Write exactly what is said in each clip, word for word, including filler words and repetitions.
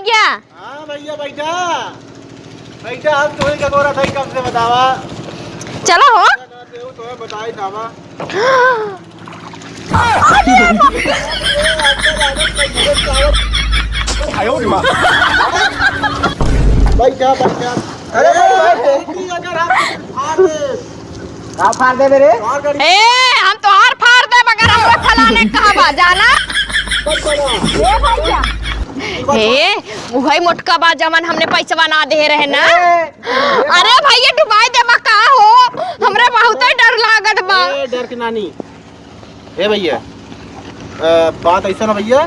क्या? हाँ भैया, बैठा। बैठा, हम तोहे का तोरा सही कब से बतावा। चलो हो। तोहे बताई जावा। आयो रे माँ। बैठा, बैठा। अरे, अगर आप फाड़ दे। का फाड़ देबे रे? ए, हम तोहार फाड़ देब अगर हमरा फलाने कहबा, जाना? ए भैया। ए, उहइ मोटका बा जवन हमने पैसवा ना देहे रहे ना। ए, अरे भैया, डुबाइ देबा का हो? हमरा बहुते डर लागत बा। ए, डर के नानी। ए भैया, अ, बात ऐसा ना भैया,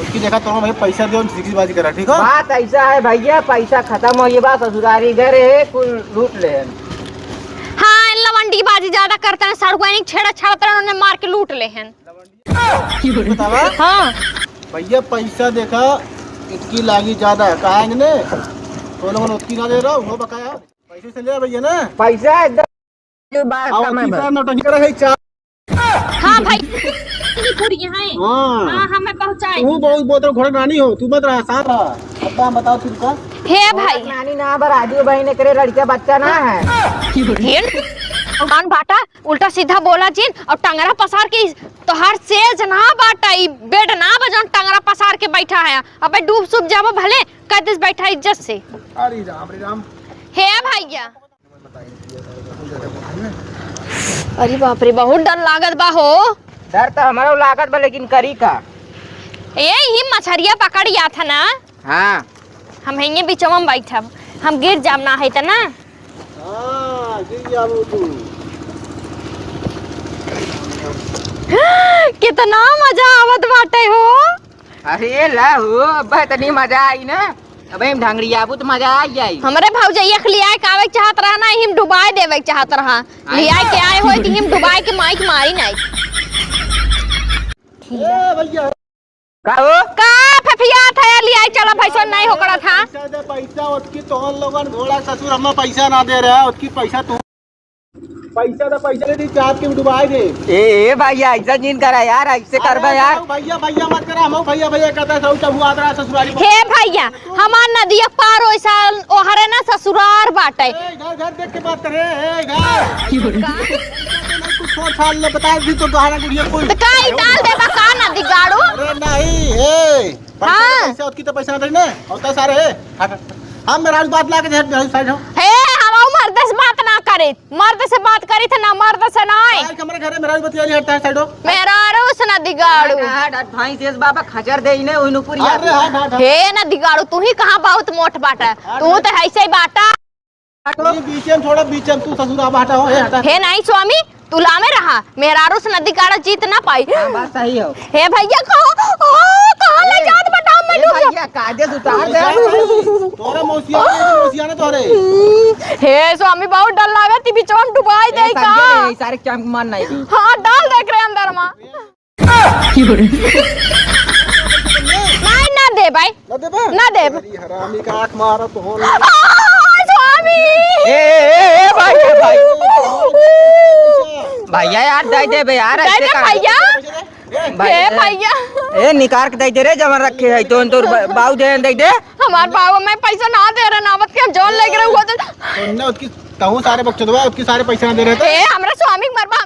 उसकी देखा तो भैया पैसा दे, हम सीधी बाजी करा, ठीक हो? बात ऐसा है भैया, पैसा खतम होइ बा, ससुरारी घर है, कुल लूट लेहेन। हाँ, लवंडी बाजी ज्यादा करते हैं, सड़ुआइन छेड़ा छाड़त रहन, उन्हें मार के लूट लेहेन। बतावा? हाँ। भैया पैसा देखा, इतकी लागी ज्यादा, कहा इन्हें? तो लोगन उतकी ना दे रहा, वो बकाया। पैसे से ले भैया ना। पैसा एकदम जो बात और समय की भर। साहब नौटंकी करे है, चार हाँ भाई। पूरी है। हाँ। हाँ, हमें पहुँचाई। तू बहुत बोलत रहो, घोड़ा नानी हो, तू मत रहा, शांत रहा। अब हम बताओ तू का? हे भाई। नानी ना बा, राजू भाई ने करे लड़का बच्चा ना है। हे कान बाटा, उल्टा सीधा बोला जिन और टंगरा पसार के तोहार सेज ना बाटा, ई बेड ना बा जौन टंगरा पसार के बैठा है। अबे डूब सूब जाबो भले, कह दिस बैठा इज्जत से। अरे राम रे राम। हे भैया। अरे बाप रे, बहुत डर लागत बा हो। डर तो हमरो लागत बा, लेकिन करी का? ए, ही मछरिया पकड़ गया था ना। हाँ। हम हेंगे बिचवा में बैठब, हम गिर जाब ना है त ना। हाँ, गिर जाबू तू। कितना मजा आवत बाटे हो। अरे ला हो, अब इतनी मजा आई ना, अब हम ढंगड़ियाबू तो मजा आ जाई। हमरे भौजैया के लियाए के आवे के चाहत रहा ना, हिम डुबाए देवे के चाहत रहा। आई लियाए ना। के आए होई तो हिम डुबाए के माइक मारी नहीं। ए भैया। का हो? का फफियात है, लियाए चला भैंसो नहीं होकड़ा था। पैसा दे, पैसा, उसकी तोहन लोगन घोड़ा ससुर हमें पैसा ना दे रहा, उसकी पैसा तू पैसा तो पैसा दे दी, चाप के डुबाए दे। ए, ए भैया, ऐसा जिन करा यार, ऐसे करबा यार। भैया, भैया मत करा, हम भैया, भैया कहता है, सब चबुआ रहा ससुरारी। हे भैया, हमार नदिया पार ओइसा ओहरे ना ससुरार बाटे। ए, घर, घर देख के बात करे, ए, घर। कुछ सोच हाल ले बता दी तो गहरा गुड़िया कोई। तो का ई डाल देबा का नदी गाड़ू? अरे नहीं, ए। पैसा हाँ। पैसा, उतकी तो पैसा ना दे ना। होता सारे, हट, हट। हम मेहरारू बात ना के, हट, हट, साइड हो। हे, हम मर्द से बात ना करे, मर्द से बात करी थे ना, मर्द से ना आए। आज हमारे घर में मेहरारू बतिया रही, हट, हट, साइड हो। मेहरारू से ना दिगाड़ू। हट, हट, हट, भाई, शेष बाबा खचर दे इन्हें, उन्हें पूरी अरे, याद। हट, हट, हट। हे ना दिगाड़ू, तू ही कहाँ बहुत मोट बाटा, हट, तू हट। तो ऐसे ही बाटा। ये बीचे में छोड़ा, बीचे में तू ससुर अब हटा हो, हे हटा। हे नहीं स्वामी, तू लामे रहा, मेहरारू से नदी काढ़ा जीत ना पाई। हाँ, बात सही हो। हे भैया, कहो, ओ, कहाँ ले ए, जात बटाम में ए डूब जा। भैया, कायदे से उतार दे। तोरे मौसिया ने, मौसिया ने तोरे। हम्म, हे स्वामी, बहुत डर लागे, ती बिचवा में डुबाई ए, दे का। समझे नहीं, सारे काम मान नहीं। हाँ, डाल दे एकरे अंदर मा। नहीं, ना देबै। ना देबै? ना देब। अरे हरामी का आँख मारत हो। आ, स्वामी। ए, ए, ए, ए, भाई, ए, भाई। भैया यार, दे देबे यार, दे ऐसे दे का? भैया। ए, भाई, ए, ए, भैया। ए, निकाल के दे दे रे, जवन रखे है, तो, तो बा-, बाऊ दे, दे दे। हमार बाबू में पैसा ना दे रहे, ना बत के जौन लग रहे हुआ तो। तोन्ने उसकी तहु सारे बकचोदवा, उसकी सारे पैसा ना दे रहे थे। ए, हमरा स्वामी के मरबा।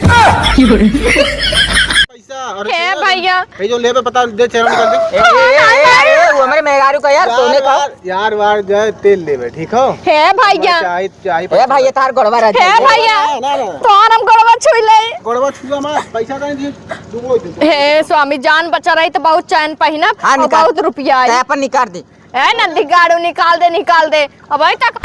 पैसा, और हे पैसा। भैया। ये जो लेबे पता दे, चेहरा निकाल दे। ए, ए, ए, ए, ए, वो हमारे मेहरारू का यार, यार, तूने कहा। यार, यार, वार जाए, तेल लेबे, ठीक हो? हे भैया। चाय, चाय, ए भैया, तार गोड़वा रह हे जाए। भैया। ना, ना, ना। तोहर हम गोड़वा छुई ले। गोड़वा छुआ मत, पैसा तो नहीं दिए, डूबो दे। हे स्वामी, जान बचा रही तो बहुत चैन पहिनब हाँ, और निकाल। बहुत रुपया आई। तै अपन निकाल दे। ए नंदी गाड़ू, निकाल दे, निकाल दे। अब आज तक,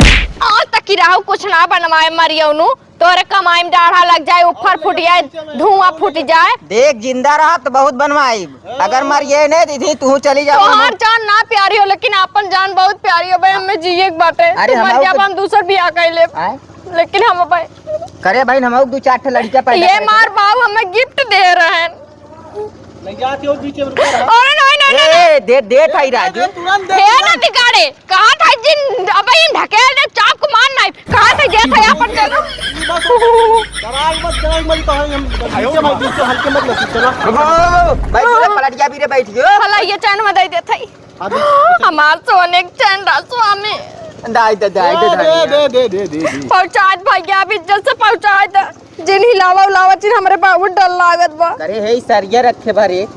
आज तक की राहु कुछ ना बनवाए मरियौनु। तोरे कमाई में डाढ़ा लग जाए, ऊपर फूट जाए, धुआं फूट जाए। देख, जिंदा रहा तो बहुत बनवाई, अगर मर गए ने दीदी, तू चली जाओ। तोहार जान ना प्यारी हो, लेकिन आपन जान बहुत प्यारी हो भाई, हमें जिए के बाटे। अरे, तू मर हमारे जाबा, हम दूसर बियाह कर लेब। आए? लेकिन हम भाई करे भाई, हम दो चार ठे लड़कियां पैदा ये करे। मार बाबू हमें गिफ्ट दे रहे हैं। नहीं जाती हो, बीच में रुका रहा। अरे नहीं, नहीं, नहीं, ए, दे, दे थाई राजू। तुरंत दे, हे तुरंत। ना दिगाड़े, कहा था जिन, अबे इन ढकेल दे, चाप को मार नहीं। कहा था ये था अपन चलो। बस, डराई मत, डराई मत, तो हम बीच में, बीच में हल्के मत लगी, चला। बाबा, बाबा, बाबा, बैठ गयो, पलट गया, भी रे, बैठ गयो। हला ये चैन में दे दे थाई। हाँ, दे। हमार सोने के चैन दा स्वामी। दे, दे, दे, दे, दे, दे, दे। दे, दे, दे, दे, दे। पहुँचाए दे भैया, अभी जल्द से पहुँचाए दे। जिन हिलावा उलावा, जिन हमरे बहुत डर लागत बा। अरे हे, ई सरिया रखे बारे।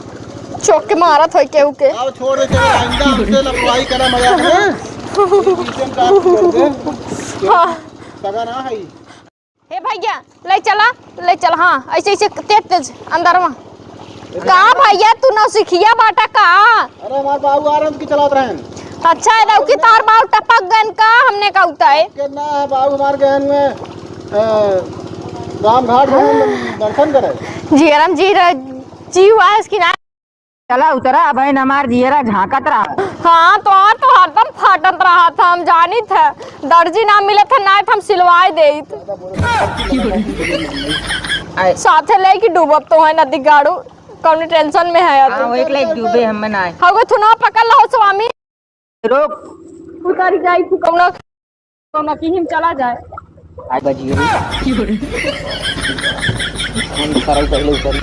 चौक के मारत होई केहू के। अब छोड़ दे, चलो, आइंदा हमसे लापरवाही करा, मजाक में। ये पीछे में काट कर दे। हाँ। सगा ना है। हे भैया, ले चला, ले चल, हाँ, ऐसे, ऐसे तेज, तेज, अंदर में। का भैया, तू नौसिखिया बाटा का? अरे, हमार बाबू आ रहे हैं, उनकी चलावत रहे हैं। अच्छा, है, उनकी तार बाबू टपक गन का, हमने का उताए। के ना है, बाबू हमार गहन में, अ, राम घाट में दर्शन करे। जी, राम जी, रा-, जी हुआ है इसकी ना। चला उतरा, बहन हमार जियरा झांकत रहा। हाँ, तो और तो हरदम फाटत रहा था, हम जानी थे। दर्जी ना मिले थे, ना तो हम सिलवाए देइत। आए। साथे लेके डूबब तो है नदी गाड़ू, कौन टेंशन में है अब? हाँ, वो एक लाइक डूबे हम ना आए। हाँ, वो थुना पकड़ लो स्वामी। रोक। उतारी जाई तू कौना, कौना की हिम चला जाए। आज बजी गई। हम सारा पहले उतर।